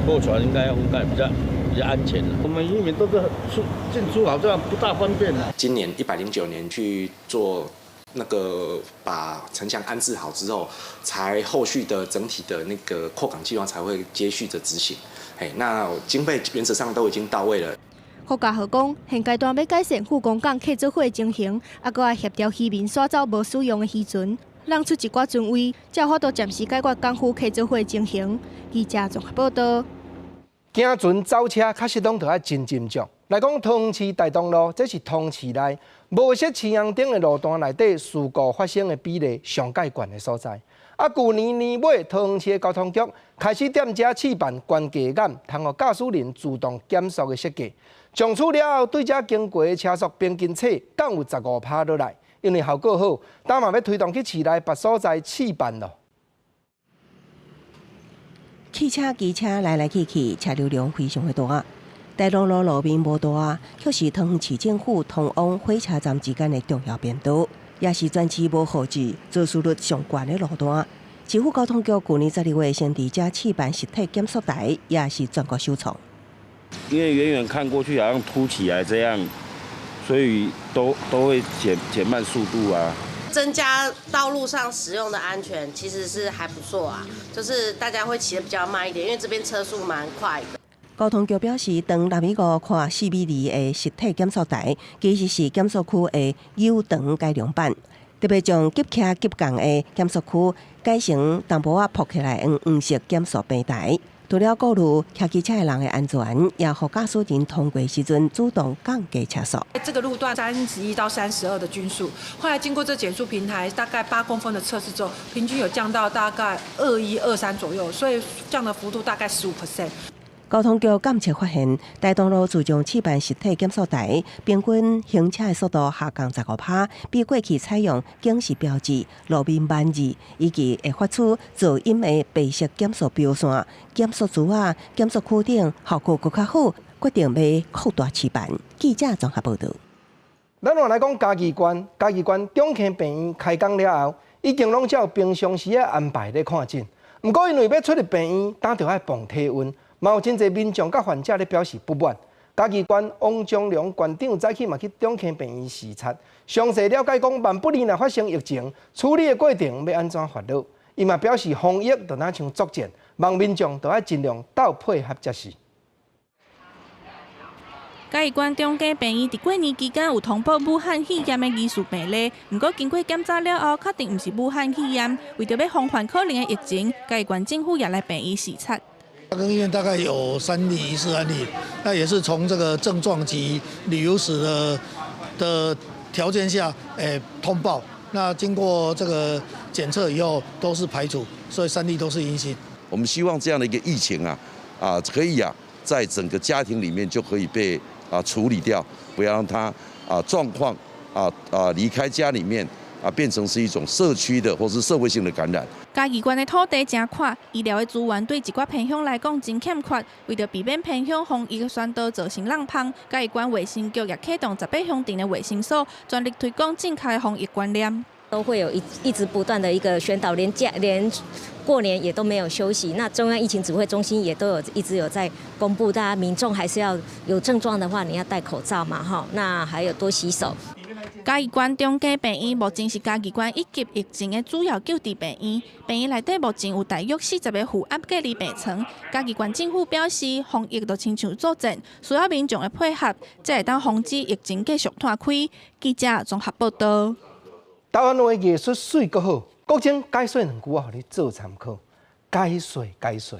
貨船應該要分開，比較安全。我們漁民都是出進出好像不大方便。今年109年去做那個把城牆安置好之後，才後續的整體的那個擴港計劃才會接續著執行。嘿，那經費原則上都已經到位了。霍家豪講，現階段欲改善富岡港客做伙的情形，猶閣愛協調漁民徙走無使用的漁船，讓出一寡船位，才有法度暫時解決港府客做伙的情形。記者綜合報導。行船走車確實攏著愛真斟酌。來講桃園市大東路，這是桃園市內無設青紅燈的路段內底事故發生的比例上蓋懸的所在。啊，舊年年尾，桃園市的交通局開始踮遮試辦懸架眼，通予駕駛人自動減速的設計。從此了後，對遮經過的車速平均測降有15%落來，因為效果好，今嘛欲推動去市內別所在試辦囉。汽車、機車來來去去，車流量非常的大。大東路路面無大，卻是桃園市政府通往火車站之間的重要便道，也是全市無號誌、肇事率上懸的路段。市府交通局舊年12月先佇遮試辦實體減速帶，也是全國首創。因為遠遠看過去好像凸起來這樣，所以都會減慢速度啊。增加道路上使用的安全，其實是還不錯啊。就是大家會騎得比較慢一點，因為這邊車速蠻快的。交通局表示，當納米五寬4米2的實體減速帶，其實是減速區的扭長改良版，特別將急徛急降的減速區改成淡薄仔撲起來黃黃色減速平台。除了顧慮騎機車的人的安全，也予駕駛人通過時陣主動降低車速。這個路段31到32的均速，後來經過這減速平台大概8公分的測試之後，平均有降到大概21、23左右，所以降的幅度大概15%。交通局監測發現，大東路自從試辦實體減速帶，平均行車的速度下降15%，比過去採用警示標誌、路面萬字以及會發出噪音的白色減速標線、減速珠仔、減速區等效果閣較好，決定欲擴大試辦。記者綜合報導。咱換來講嘉義縣，嘉義縣中坑病院開工了後，已經攏照平常時的安排咧看診。毋過因為欲出入病院，當著愛磅體溫。嘛有真濟民眾佮患者咧表示不滿。嘉義縣王章龍縣長早起嘛去中坑病院視察，詳細了解講萬不利若發生疫情，處理的過程欲按怎發落。伊嘛表示防疫就若像作戰，望民眾都愛盡量鬥配合才是。嘉義縣中坑病院佇過年期間有通報武漢肺炎的疑似病例，毋過經過檢查了後，確定毋是武漢肺炎。為著欲防範可能的疫情，嘉義縣政府也來病院視察。嘉庚醫院大概有三例疑似案例，那也是從這個症狀及旅遊史的條件下，通報。那經過這個檢測以後，都是排除，所以三例都是陰性。我們希望這樣的一個疫情啊，可以啊，在整個家庭裡面就可以被處理掉，不要讓它狀況離開家裡面變成是一種社區的或是社會性的感染。嘉義縣的土地誠闊，醫療的資源對一寡偏鄉來講真欠缺。為著避免偏鄉防疫宣導造成挵蜂，嘉義縣衛生局也啟動18鄉鎮的衛生所，全力推廣正確的防疫觀念。都會有一直不斷的一個宣導，連假連過年也都沒有休息。那中央疫情指揮中心也都有一直有在公布，大家民眾還是要有症狀的話，你要戴口罩嘛，哈。那還有多洗手。嘉義縣中坑病院目前是嘉義縣一級疫情的主要救治病院。病院內底目前有大約40個負壓隔離病床。嘉義縣政府表示，防疫就親像作戰，需要民眾的配合，才會當防止疫情繼續湠開。記者綜合報道。台灣話藝術媠閣好，國珍解說兩句話，予你做參考。解說解說，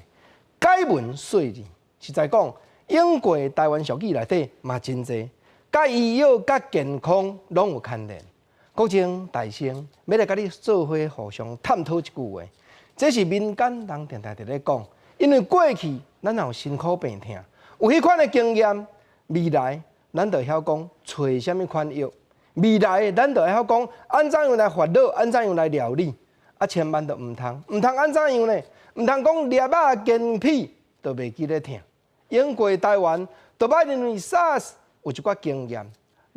解文說字，實在講，用過台灣俗語內底嘛真濟，佮醫藥佮健康攏有牽連。國珍大聲欲來佮你做伙互相探討一句話，這是民間人定定佇咧講，因為過去咱也有辛苦病痛，有彼款的經驗，未來咱就曉講揣啥物款藥。未來咱就會曉講按怎樣來煩惱，按怎樣來料理，啊，千萬就毋通，毋通按怎樣呢？毋通講粒仔健脾就袂記咧疼。用過台灣，就捌因為 SARS 有一寡經驗，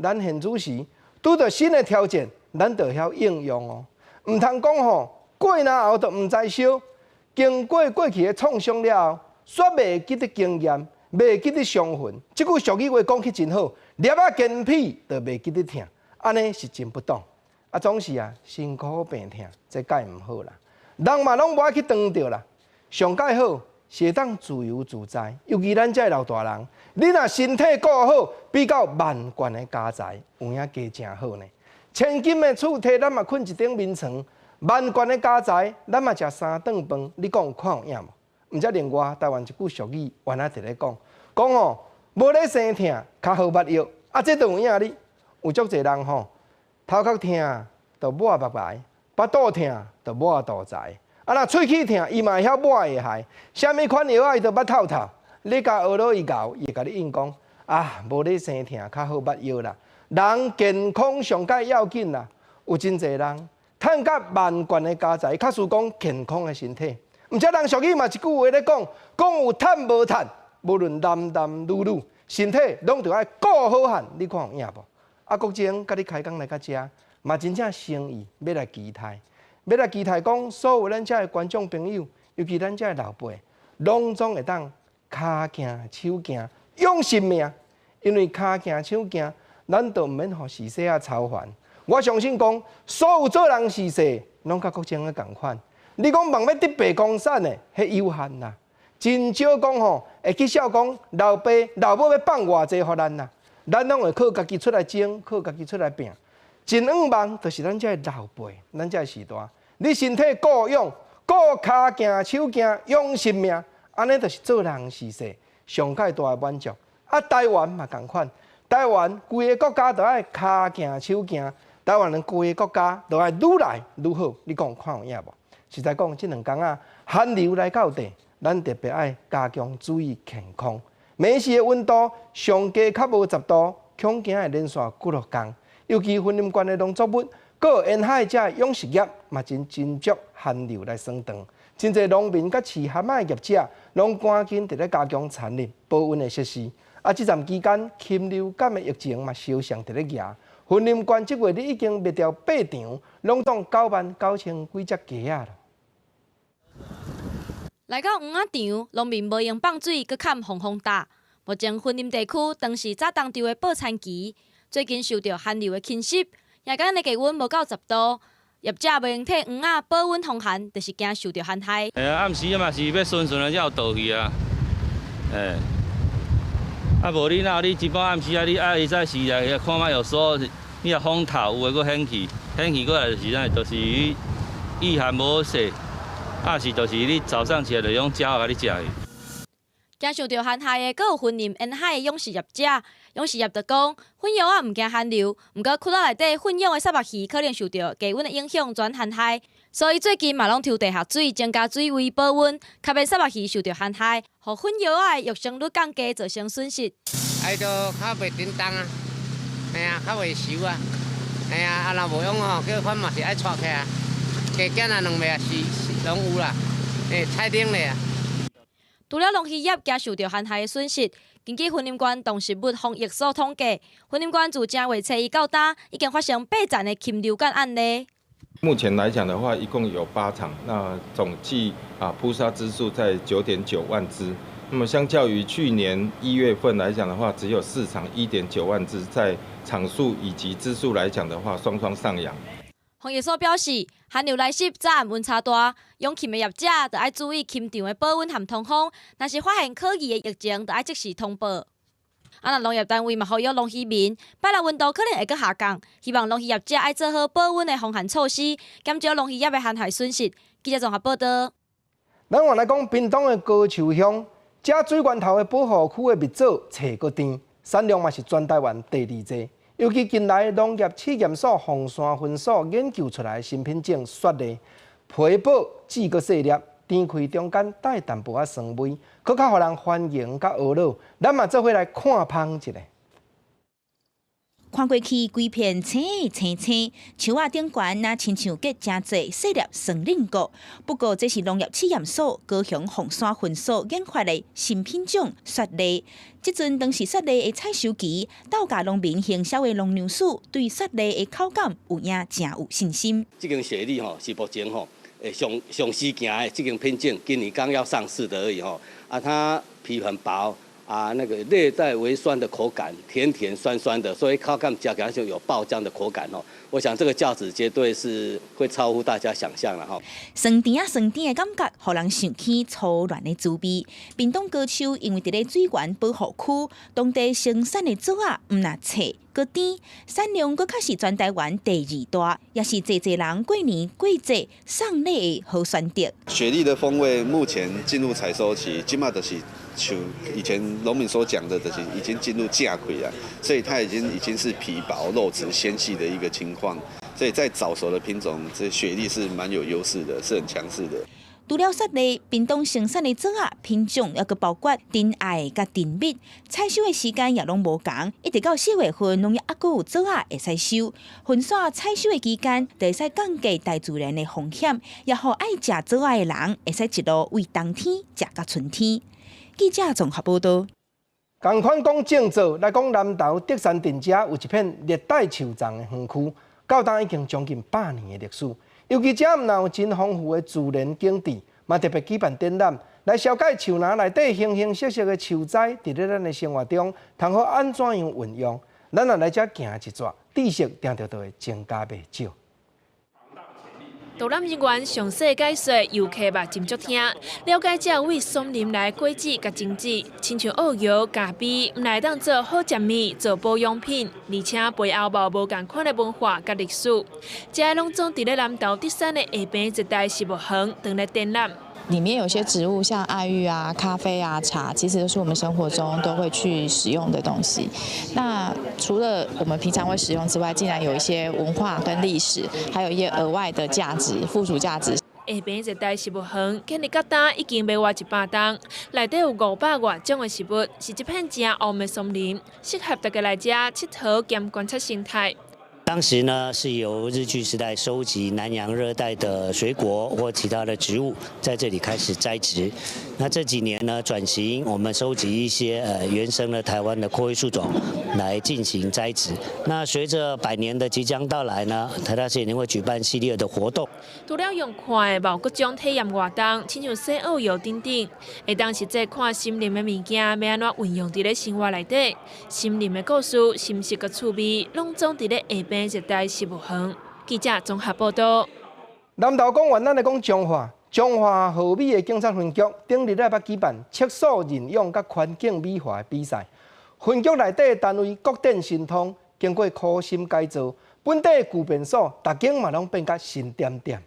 咱現此時拄著新的挑戰，咱就曉應用哦。毋通講吼過若後就毋知燒，經過過去的創傷了後，煞袂記得經驗，袂記得傷痕。這句俗語話講起真好，粒仔健脾就袂記得疼。按呢是真不當，啊，總是啊辛苦病痛，這蓋毋好啦。人嘛攏無愛去當著啦。上蓋好是會當自由自在，尤其咱這老大人，你若身體顧好，比較萬貫的家財有影加誠好呢。千金的厝提咱嘛睏一頂眠床，萬貫的家財咱嘛食三頓飯，你講看有影無？毋則另外台灣一句俗語，原來佇咧講，講哦，無咧生疼，較好捌藥，啊，這都有影哩。有足濟人吼，頭殼疼就抹目眉，腹肚疼就抹肚臍，啊若喙齒疼，伊嘛會曉抹下頦。啥物款藥仔伊都捌透透。你共學落伊𠢕，伊會共你應講啊，無咧生疼，較好捌藥啦。人健康上蓋要緊啦。有真濟人趁甲萬貫的家財，確實講健康的身體。毋則人俗語嘛一句話咧講，講有趁無趁，無論男男女女，身體攏著愛顧好漢。你看有影無？啊，國珍佮你開講來到遮，嘛真正誠意欲來期待，欲來期待講所有咱遮的觀眾朋友，尤其咱遮的老輩，攏總會當跤行手行，養性命。因為跤行手行，咱就毋免予時勢仔操煩。我相信講，所有做人事勢，攏佮國珍仔仝款。你講望欲得白公產的，彼有限啦。真少講吼，會去痟講老爸老母欲放偌濟予咱啦。咱攏會靠家己出來爭，靠家己出來拚。真向望，就是咱這老輩，咱這時代，你身體顧養，顧跤行手行，養性命，按呢就是做人事勢上蓋大的滿足。啊，台灣嘛仝款，台灣規个國家都愛跤行手行，台灣人規个國家都愛愈來愈好。你講看有影無？實在講，這兩工仔，寒流來到底，咱特別愛加強注意健康。暝時的溫度上低較無10度，恐驚會連續幾落工。尤其雲林縣的農作物，閣有沿海這養殖業嘛，真斟酌寒流來升長。真濟農民佮飼蚶仔的業者，攏趕緊佇咧加強產熱保溫的設施。啊，這陣期間，禽流感的疫情嘛，相向佇咧夯。雲林縣這月已經滅掉八場，攏總9萬9千幾隻雞仔啦。來到魚仔場，農民無閒放水，閣崁防風罩。目前雲林地區當是早冬稻的播田期，最近受著寒流的侵襲，夜間的低溫無到10度，業者袂用替魚仔保溫防寒，就是驚受著寒害。哎呀，暗時啊嘛是欲順順啊，才有倒去啊，欸。啊，無你若你一般暗時啊，你愛會使試來看覓，有時候你若風透有的閣掀去，掀去過來就是啥，就是御寒無好勢，啊是就是你早上起來就用鳥共你食去。驚受著寒害的，閣有雲林沿海的養殖業者，養殖業就講，混養仔毋驚寒流，毋過窟仔內底混養的虱目魚可能受著低溫的影響，轉寒害，所以最近嘛攏抽地下水，增加水位保溫，較免虱目魚受著寒害，予混養仔的育成率降低，造成損失。哎，都較袂振動啊，嘿啊，較袂熟啊，嘿啊，啊若無養吼，叫款嘛是愛撮起來，加減啊兩尾啊是攏有啦，欸，菜頂咧啊。除了農漁業驚受著寒害的損失，根據雲林縣動植物防疫所統計，雲林縣自正月初一到今，已經發生八場的禽流感案例。目前來講的話，一共有八場，那總計啊撲殺隻數在9.9萬隻。那麼相較於去年1月份來講的話，只有四場1.9萬隻，在場數以及隻數來講的話，雙雙上揚。防疫所表示，寒流來襲，早暗溫差大，養禽的業者就愛注意禽場的保溫和通風。若是發現可疑的疫情，就愛即時通報。啊，若農業單位嘛呼籲農漁民，拜六溫度可能會閣下降，希望農漁業者愛做好保溫的防寒措施，減少農漁業的寒害損失。記者綜合報道。咱原來講屏東的高樹鄉，這水源頭的保護區的蜜棗脆閣甜，產量嘛是全台灣第二濟。尤其近來農業試驗所鳳山分所研究出來的新品種雪梨，皮薄籽閣細粒，甜氣中間帶淡薄仔酸味，閣較予人歡迎佮呵咾。咱嘛做伙來看芳一下。看過去規片青青青，樹仔頂懸若親像結誠濟細粒酸奶果。不過這是農業試驗所高雄鳳山分所研發的新品種雪梨。這陣當是雪梨的採收期，鬥價農民行銷的農糧署對雪梨的口感有影誠有信心。這間雪梨吼是目前吼上上時行的這間品種，今年剛要上市的而已吼。啊，它皮很薄。啊，那個略帶微酸的口感，甜甜酸酸的，所以口感食起來就有爆漿的口感哦。我想這個價值絕對是會超乎大家想象了哈。酸甜啊酸甜的感覺，予人想起初戀的滋味。屏東高樹因為佇咧水源保護區，當地生產的棗仔毋但脆閣甜，產量閣較是全台灣第二大，也是濟濟人過年過節送禮的好選擇。雪梨的風味目前進入採收期，這馬就是像以前農民所講的，就是已經進入正開啊，所以它已經是皮薄肉質纖細的一個情況，所以在早熟的品種，這雪梨是蠻有優勢的，是很強勢的。除了雪梨，屏東生產的棗仔品種猶閣包括珍愛佮甜蜜，採收的時間也攏無仝，一直到4月份，攏猶閣有棗仔會使收。分散採收的期間，就會使降低大自然的風險，也予愛食棗仔的人會使一路為冬天食到春天。記者綜合報道。仝款講種棗來講，南投竹山鎮遮有一片熱帶樹叢的園區，到今已經將近100年的歷史。尤其遮毋但有真豐富的自然景致，嘛特別舉辦展覽來紹介樹林內底形形色色的樹栽，佇咧咱的生活中，通好按怎樣運用？咱若來遮行一逝，知識定著就會增加袂少。導覽人員詳細解說，遊客嘛斟足聽，了解這位松林來果子佮種子，親像澳搖、咖啡，毋但會當做好食物、做保養品，而且背後嘛有無仝款的文化佮歷史。這攏總佇咧南投竹山的下坪熱帶植物園，當咧展覽。裡面有些植物，像愛玉啊、咖啡啊、茶，其實都是我們生活中都會去使用的東西。那除了我們平常會使用之外，竟然有一些文化跟歷史，還有一些額外的價值、附屬價值。下爿熱帶植物園建立到今已經袂倚100冬，內底有500外種的植物，是一片真烏的松林，適合大家來遮𨑨迌兼觀察生態。當時呢，是由日據時代收集南洋熱帶的水果或其他的植物，在這裡開始栽植。那這幾年呢，轉型，我們收集一些原生的台灣的闊葉樹種來進行栽植。那隨着百年的即將到來呢，台大森林會舉辦系列的活動。除了用看的，嘛有各種體驗活動，親像洗澳遊等等，會當實際看森林的物件欲按怎運用佇咧生活內底，森林的故事、心事佮趣味，攏總佇咧下爿熱帶植物園。記者綜合報道。南投公園，咱來講彰化，彰化和美的警察分局頂日仔捌舉辦廁所認養佮環境美化的比賽。分局內底的單位各展神通，經過苦心改造，本地的舊便所，逐間嘛攏變甲新點點。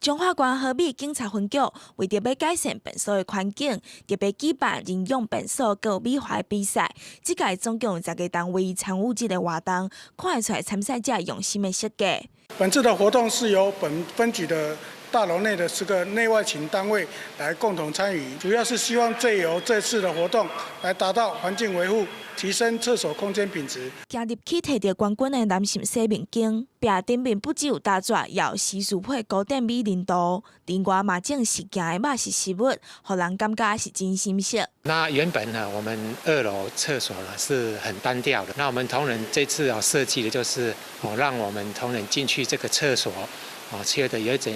彰化縣和美警察分局為著欲改善便所的環境，特別舉辦認養便所佮美化的比賽。這屆總共有10個單位參與這个活動，看會出來參賽者用心的設計。本次的活動是由本分局的大樓內的10個內外勤單位來共同參與，主要是希望藉由這次的活動來達到環境維護、提升廁所空間品質。行入去提著冠軍的男性洗面間，壁頂面不只有焦紙，也有時事配古典美人圖，另外嘛種實行的肉食植物，予人感覺是真心適。那原本呢，我們二樓廁所呢是很單調的，那我們同仁這次啊設計的就是哦，讓我們同仁進去這個廁所，哦，覺得有一種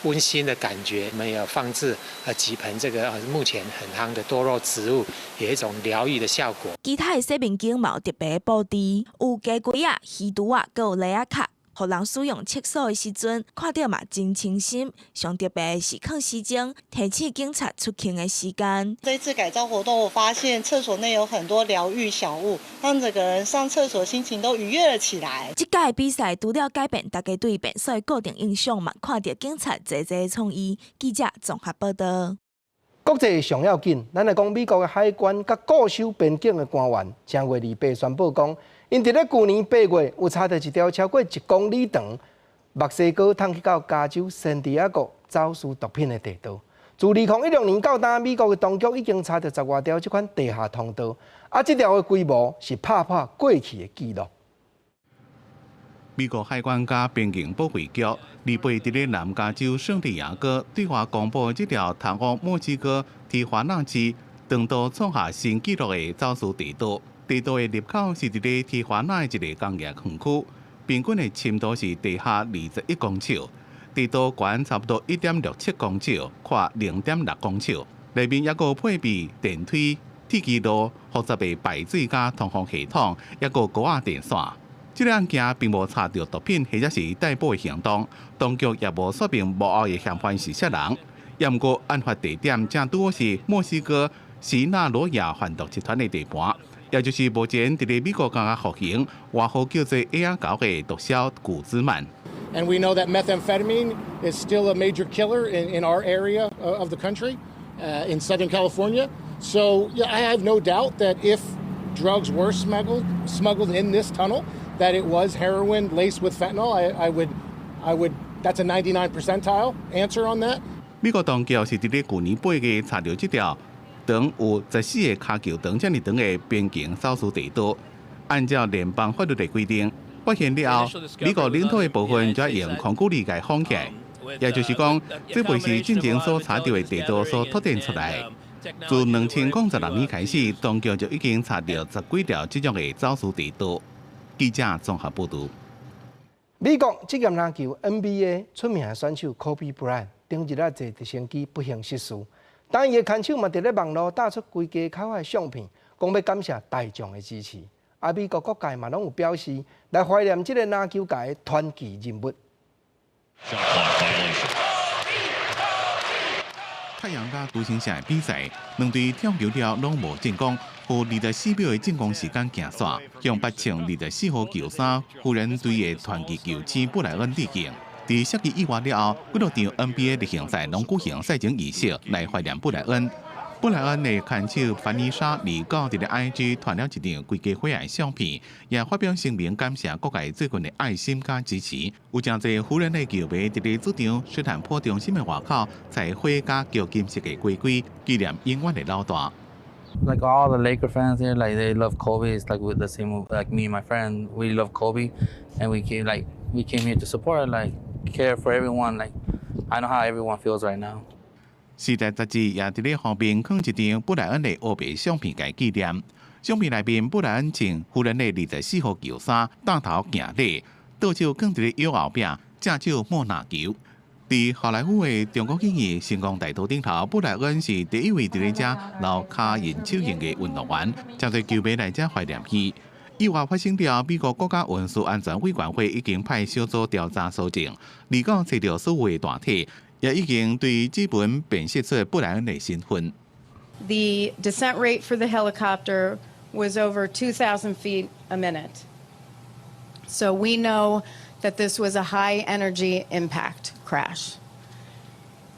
溫馨的感覺。我們有放置幾盆這個目前很夯的多肉植物，有一種療癒的效果。其他的洗面間嘛有特別布置，有雞龜仔、魚肚仔，閣有螺仔殼，予人使用廁所的時陣，看著嘛真清新。上特別的是囥時鐘，提醒警察出勤的時間。這次改造活動，我發現廁所內有很多療癒小物，讓整個人上廁所心情都愉悅了起來。這屆比賽除了改變大家對便所的固定印象，嘛看著警察濟濟創意。記者綜合報道。國際上要緊，咱來講美國的海關佮固守邊境的官員，正月28宣布講，𪜶佇咧舊年8月有查著一條超過1公里長墨西哥通去到加州聖地亞哥走私毒品的地道。自2016年到今，美國的當局已經查著10外條這款地下通道，啊，這條的規模是拍破過去的紀錄。美國海關佮邊境保衛局28佇咧南加州聖地亞哥對外公布這條通往墨西哥提華納市長途創下新紀錄的走私地道。地道的入口是佇咧提華納的一个工業園區，平均的深度是地下21公尺，地道懸差不多1.67公尺，闊0.6公尺，內面猶閣配備電梯、鐵枝路、複雜的排水佮通風系統，猶閣高壓電線。這个案件並無查著毒品或者是逮捕的行動，當局也無說明幕後的嫌犯是啥人。也毋過案發地點正拄好是墨西哥錫納羅亞販毒集團的地盤，也就是目前佇咧美國監獄服刑，外號叫做矮仔猴的毒梟古茲曼。 And we know that methamphetamine is still a major killer in our area of the country, in Southern California. So yeah, I have no doubt that if drugs were smuggled in this tunnel, that it was heroin laced with fentanyl. I would, that's a 99 percentile answer on that. 美國當局是佇咧舊年8月查著這條長有14個跤球長遮爾長的邊境走私地道。按照聯邦法律的規定，發現了後，美國領土的部分就用空距離共封起來，也就是講，這袂是進前所查著的地道所拓展出來。自2016年開始，當局就已經查著10幾條這種的走私地道。記者綜合報導。美國職業籃球 NBA 出名的選手 Kobe Bryant 頂日仔坐直升機不幸逝世，但伊的牽手嘛佇咧網路貼出規家口的相片，講欲感謝大眾的支持。啊，美國各界嘛攏有表示來懷念這个籃球界的傳奇人物。太陽佮獨行俠的比賽，兩隊跳球了攏無進攻，予24秒的進攻時間行煞，向8勝24號球三湖人隊的傳奇球星布萊恩致敬。佇摔機意外了後，幾落場 NBA 例行賽攏舉行賽前儀式來懷念布萊恩。布萊恩的牽手凡妮莎29佇咧 IG 傳了一張規家伙的相片，也發表聲明感謝各界最近的愛心佮支持。有誠濟湖人的球迷佇咧主場斯坦普中心的外口採花佮搖金色的雞胿，紀念永遠的老大。 Like all the Laker fans here, like they love Kobe. It's like with the same, like me and my friend, we love Kobe, and we came here to support, like care for everyone. Like I know how everyone feels right now. 時代雜誌也佇咧封面放一張布萊恩的黑白相片，共紀念。相片內面，布萊恩穿湖人的24號球衫，帶頭行禮，倒手囥佇咧腰後壁，正手摸籃球。佇好萊塢的中國電影星光大道頂頭，布萊恩是第一位佇咧遮留跤印手印的運動員，誠濟球迷來遮懷念伊。意外發生了，美國國家運輸安全委員會已經派小組調查搜證，29揣著所有的大體。也已經對指紋辨識出布萊恩的身份。 The descent rate for the helicopter was over 2,000 feet a minute. So we know that this was a high energy impact crash.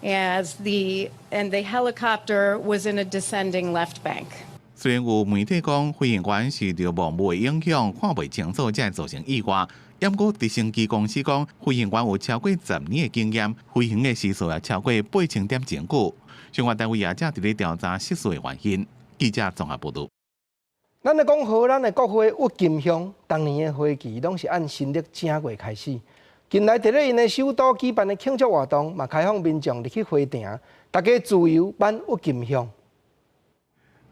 And the helicopter was in a descending left bank. 雖然有媒體講飛行員受著霧霧的影響，看袂清楚，才會造成意外。毋過直升機公司講，飛行員有超過10年的經驗，飛行的時速也超過8000點鐘久。相關單位也正佇咧調查失事的原因。記者綜合報導。咱來講荷蘭的國花鬱金香，逐年的花期攏是按新曆正月開始。近來佇咧𪜶的首都舉辦的慶祝活動，嘛開放民眾入去花埕，大家自由挽鬱金香。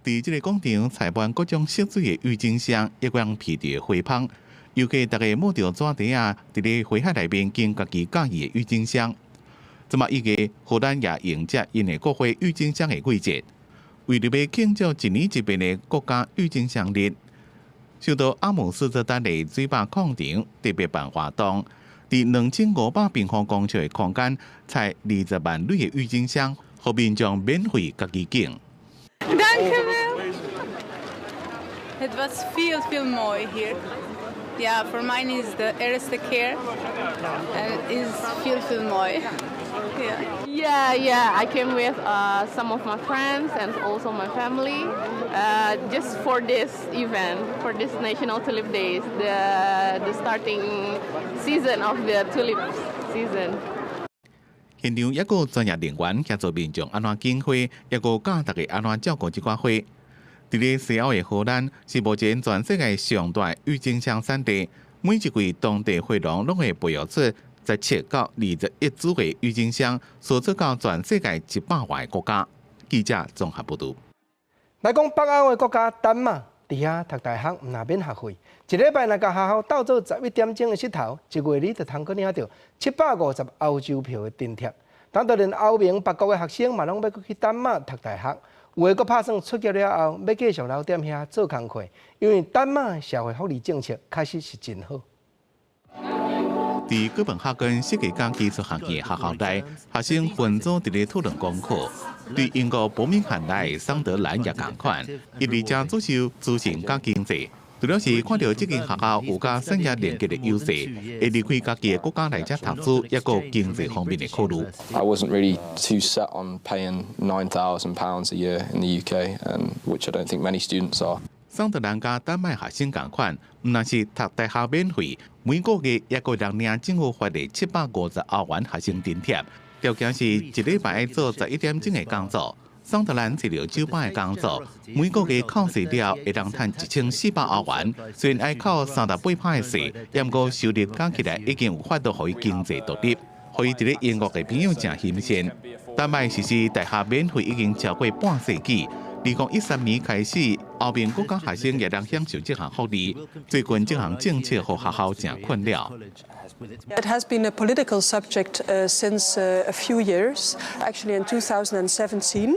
佇這个廣場採滿各種色水的鬱金香，抑閣披著花芳。遊客逐家摸著紙袋仔，佇咧花海內面揀家己佮意的鬱金香。這馬一個荷蘭也迎接𪜶的國花鬱金香的季節，為著欲慶祝一年一變的國家鬱金香日，首都阿姆斯特丹的水壩廣場特別辦活動，佇2500平方公尺的空間，採20萬蕊的鬱金香，予民眾免費家己揀。 Dank u wel. Het was veel, veel mooi hier. Ja, voor mij is de eerste keer en is veel, veel mooi. Yeah. Yeah, I came with some of my friends and also my family, just for this event, for this National Tulip Days, the starting season of the tulip season. 現場抑閣有專業人員協助民眾按怎揀花，抑閣教大家按怎照顧這寡花。佇咧西歐的荷蘭是目前全世界上大鬱金香產地，每一季當地花農攏會培育出17到21株的鬱金香，輸出到全世界100外個國家。記者綜合報導。來講北歐的國家丹麥，佇遐讀大學毋但免學費，一禮拜若共學校鬥做11點鐘的穡頭，一月你就通閣領著750歐洲票的津貼。當就連歐盟別國的學生嘛，攏欲閣去丹麥讀大學。有的閣拍算出國了後，欲繼續留踮遐做工課，因為丹麥社會福利政策確實是真好。佇哥本哈根設計佮技術學院學校內，學生分組佇咧討論功課。對英國伯明翰來的桑德蘭也仝款，伊佇遮主修資訊佮經濟。除了是看著這間學校有佮產業連結的優勢，會離開家己的國家來遮讀書，抑閣經濟方面的考慮。 I wasn't really too set on paying £9,000 a year in the UK, and which I don't think many students are. 桑德蘭佮丹麥學生仝款，毋但是讀大學免費，每個月抑閣通領政府發的750歐元學生津貼，條件是一禮拜愛做11點鐘的工作。桑德蘭揣著酒吧的工作，每個月扣稅了會當趁1400歐元。雖然愛扣38趴的稅，毋過收入加起來已經有法度予伊經濟獨立，予伊佇咧英國的朋友誠歆羨。丹麥實施大學免費已經超過半世紀。2013年開始，歐盟國家學生也通享受這項福利。最近這項政策予學校誠困擾。 It has been a political subject since a few years. Actually, in 2017,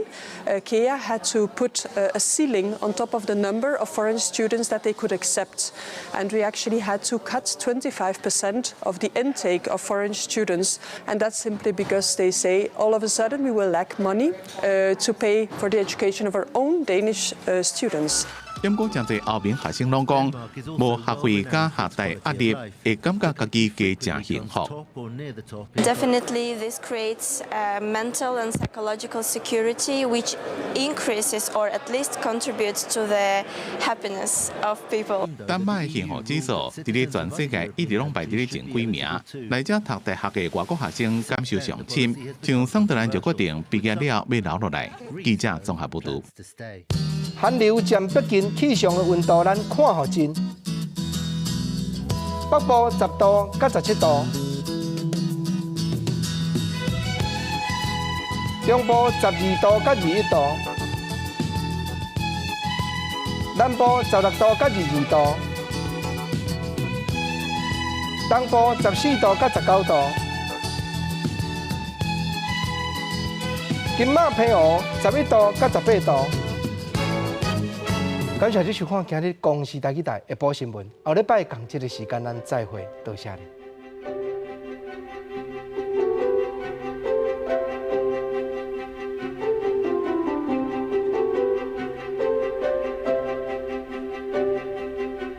KEA had to put a ceiling on top of the number of foreign students that they could accept. And we actually had to cut 25% of the intake of foreign students. And that's simply because they say all of a sudden we will lack money to pay for the education of our own Danish students. 毋過誠濟歐盟學生攏講，無學費佮學貸壓力，會感覺家己加誠幸福。 Definitely, this creates mental and psychological security, which increases or at least contributes to the happiness of people. 丹麥幸福指數佇咧全世界一直攏排佇咧前幾名，來遮讀大學的外國學生感受上深，像桑德蘭就決定畢業了欲留落來。記者綜合報導。寒流漸逼近，氣象的溫度咱看予真。北部10度到17度，中部12度到21度，南部16度到22度，東部14度到19度。金馬澎湖11度到18度。感謝你收看今日公視台語台下晡新聞，後禮拜仝這个時間咱再會，多謝你。